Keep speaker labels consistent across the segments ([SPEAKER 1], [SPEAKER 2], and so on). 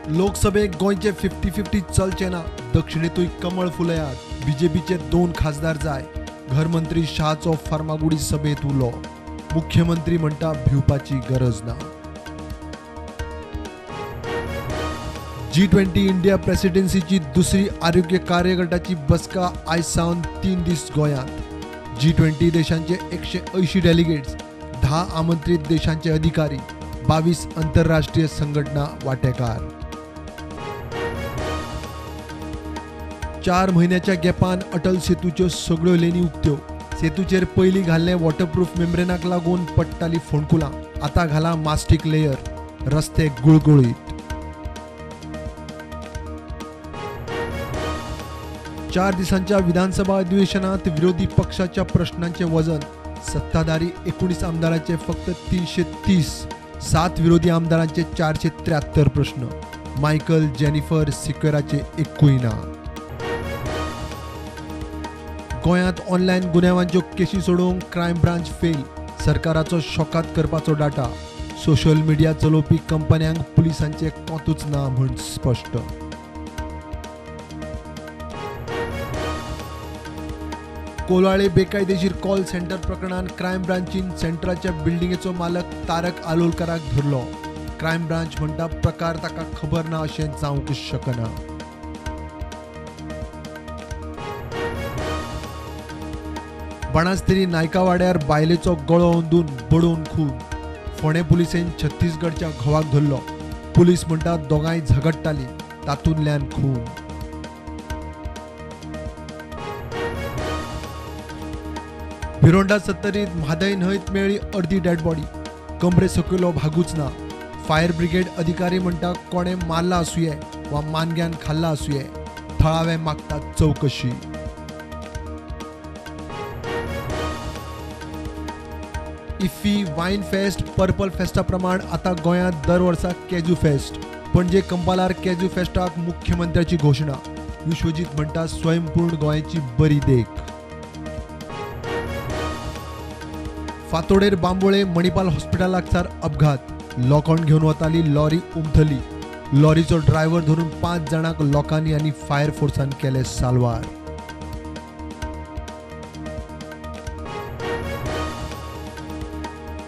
[SPEAKER 1] लोकसभेक गोंयचे 50-50 चलचे ना, दक्षिणेतूय कमळ फुलयात, बीजेपीचे 2 खासदार जाय, घरमंत्री शहाचो फर्मागुडी सभेत उलो, मुख्यमंत्री म्हणटा भिवपाची गरज ना। G20 India प्रेसिडेन्सीची दुसरी आरोग्य कार्यगटाची बसका आयज सावन 3 दीस गोंयांत। G20 देशांचे 180 डेलिगेट्स, 10 आमंत्रित देशांचे अधिकारी, 22 आंतरराष्ट्रीय संघटना वांटेकार। 4 म्हयन्याच्या गॅपान अटल सेतूच्यो सगळ्यो लेनी उक्त्यो। सेतूचेर पयलीं घाल्ले वॉटरप्रूफ मेम्ब्रेनाक लागून पडटाली फोंडकुलां, आतां घाला मास्टीक लेयर, रस्ते गुळगुळीत। 4 दिसांच्या विधानसभा अधिवेशनात विरोधी पक्षाच्या प्रश्नांचे वजन, सत्ताधारी 19 आमदारांचे फक्त 330, 7 विरोधी आमदारांचे 473 प्रश्न, मायकल जेनिफर सिक्वेराचे एकूय ना। गोंयांत ऑनलायन गुन्यांवांच्यो केशी सोडोवंक क्रायम ब्रांच फेल, सरकाराचो शॉकात करपाचो डाटा, सोशल मिडिया चलोवपी कंपन्यांक पुलिसांचे कोंतूच ना म्हूण स्पश्ट। कोलाळे बेकायदेशीर कॉल सेंटर प्रकरणान क्रायम ब्रांचीन सेंटराच्या बिल्डिंगेचो मालक तारक आलोलकराक धरलो। क्रायम ब्रांच म्हणटा प्रकार ताका खबर ना अशें जावंक शकना। बाणास्तेरी नायकावाड्यार बायलेचो गळो अंदून बडोवन खून, फोंडें पुलिसेन छत्तीसगडच्या घोवाक धरलो। पुलीस म्हणटा दोगांय झगडटाली, तातूंतल्यान खून। भिरोंडा सत्तरीत म्हादय न्हंयत मेळ्ळी अर्दी डेड बॉडी, कमरे सकयलो भागूच ना। फायर ब्रिगेड अधिकारी म्हणटा कोणें मारला आसुये वा मानग्यान खाल्ला आसुये, थळावे मागतात चवकशी। इफ्फी वायन फेस्ट पर्पल फेस्टा प्रमाण आतां गोंयांत दर वर्सा केजू फेस्ट। पणजे कंपालार केजू फेस्टाक मुख्यमंत्र्याची घोशणा, विश्वजीत म्हणटा स्वयंपूर्ण गोंयची बरी देख। फातोडेर बांबोळे मणिपाल हॉस्पिटल लागसार अपघात, लोखण घेवन वताली लॉरी उमथली, लॉरीचो ड्रायव्हर धरून 5 जाणांक लोकांनी आनी फायर फोर्सान केले साल्वार।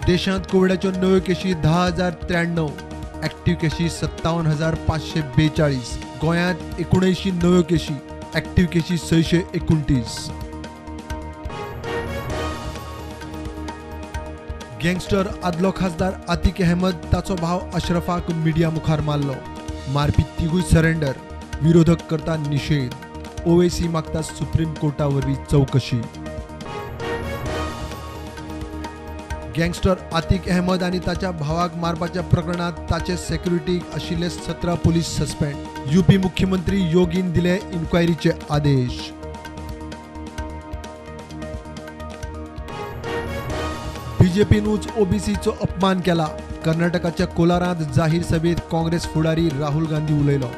[SPEAKER 1] देशांत कोविडाच्यो नव्यो केशी 10,093, ऍक्टिव्ह केशी 57,542, गोंयांत 79 नव्यो केशी, ऍक्टिव्ह केशी 629। गँगस्टर आदलो खासदार आतिक अहमद ताचो भाव अशरफाक मिडिया मुखार मारलो, मारपी तिगूय सरेंडर, विरोधक करता निशेध, ओवेसी मागता सुप्रीम कोर्टा वरवीं चवकशी। गँगस्टर आतिक अहमद आनी ताच्या भावाक मारपाच्या प्रकरणात ताचे सेक्युरिटीक आशिल्ले 17 पुलीस सस्पेंड, यूपी मुख्यमंत्री योगीन दिले इन्क्वायरीचे आदेश। बीजेपीनूच ओबीसीचो अपमान केला, कर्नाटकाच्या कोलारांत जाहीर सभेत काँग्रेस फुडारी राहुल गांधी उलयलो।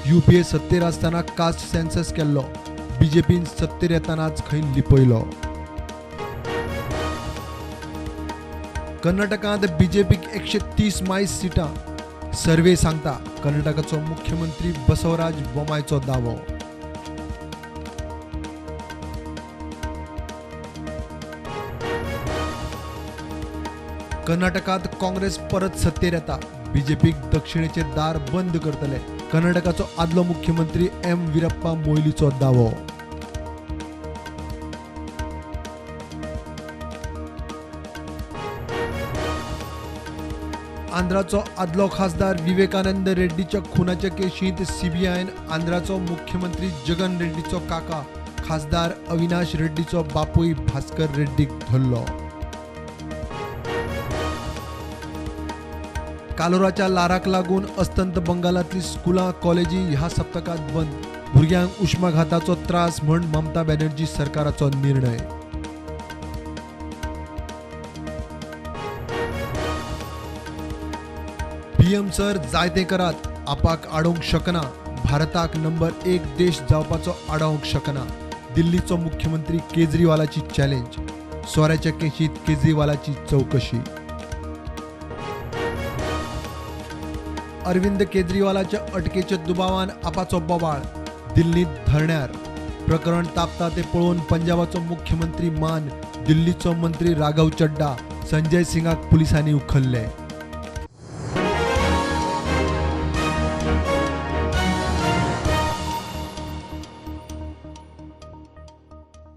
[SPEAKER 1] यूपीए सत्तेर आसतना कास्ट सेन्सस केल्लो, बीजेपीन सत्तेर येतनाच खंय लिपयलो। कर्नाटकांत बीजेपीक 130 मायस सिटां, सर्वे सांगता कर्नाटकाचो मुख्यमंत्री बसवराज बोमायचो दावो। कर्नाटकांत काँग्रेस परत सत्तेर येता, बीजेपीक दक्षिणेचे दार बंद करतले, कर्नाटकाचो आदलो मुख्यमंत्री एम वीरप्पा मोयलीचो दावो। आंध्राचो आदलो खासदार विवेकानंद रेड्डीच्या खुनाच्या केशींत सीबीआयन आंध्राचो मुख्यमंत्री जगन रेड्डीचो काका खासदार अविनाश रेड्डीचो बापूय भास्कर रेड्डीक धरलो। कालोराच्या लाराक लागून अस्तंत बंगालांतली स्कुलां कॉलेजी ह्या सप्तकांत बंद, भुरग्यांक उष्माघाताचो त्रास म्हूण ममता बॅनर्जी सरकाराचो निर्णय। पीएम सर जायते करात, आपाक आडोवंक शकना, भारताक नंबर 1 देश जावपाचो आडोवंक शकना, दिल्लीचो मुख्यमंत्री केजरीवालाची चॅलेंज, सोऱ्याच्या केशीत केजरीवालाची चवकशी। अरविंद केजरीवालाच्या अटकेच्या दुबावान आपाचो बोवाळ, दिल्लीत धरण्यार. प्रकरण तापता ते पळोवन पंजाबाचो मुख्यमंत्री मान, दिल्लीचो मंत्री राघव चड्डा, संजय सिंगाक पुलिसांनी उखल्ले.